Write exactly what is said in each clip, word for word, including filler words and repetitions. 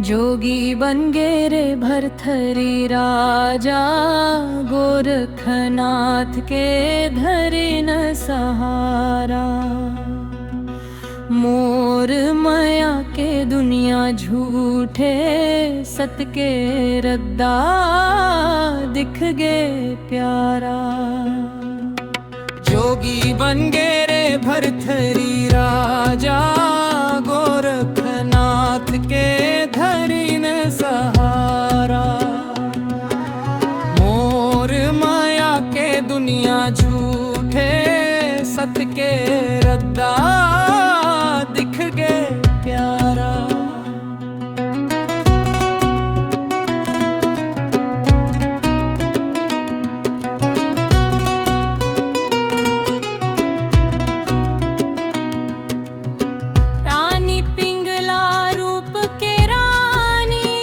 जोगी बन गे रे भरथरी राजा, गोरखनाथ के धरिन सहारा। मोर मया के दुनिया झूठे, सत के रद्दा दिख गे प्यारा। जोगी बन गे रे भरथरी राजा, गोरखनाथ के धरिन सहारा। मोर मया के दुनिया झूठे, सत के रद्दा दिख गे प्यारा। रानी पिंगला रूप के रानी,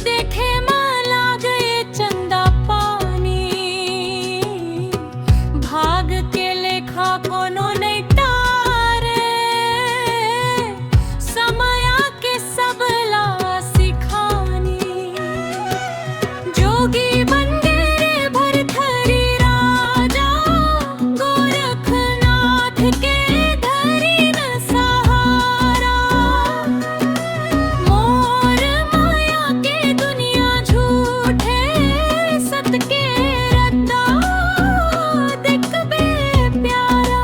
देखे मा लागे चंदा पानी। भाग के लेखा कोनो नइ टारे, समया के सबला सिखानी। जोगी बन गे रे भरथरी राजा, गोरखनाथ के धरिन सहारा। मोर मया के दुनिया झूठे, सत के रद्दा दिखबे प्यारा।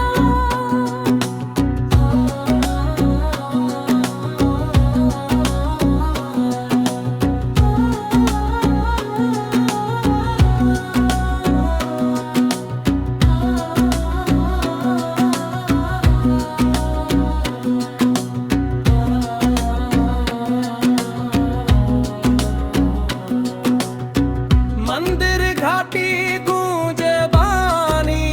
मंदिर घाटी गूंजे बानी,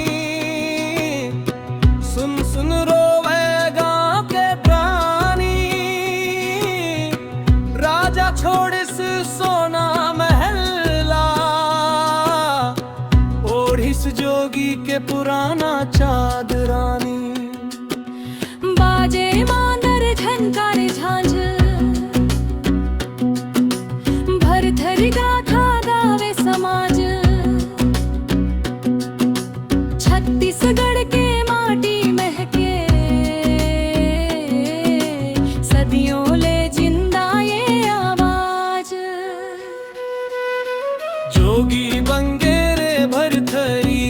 सुन सुन रोवे गांव के प्राणी। राजा छोड़िस सोना महला, ओढ़िस जोगी के पुराना चादरानी। बाजे मांदर झनकारे झांझ, भरथरी गाथा गावे समाज। छत्तीसगढ़ के माटी महके, सदियों ले जिंदा ये आवाज। जोगी बन गे रे भरथरी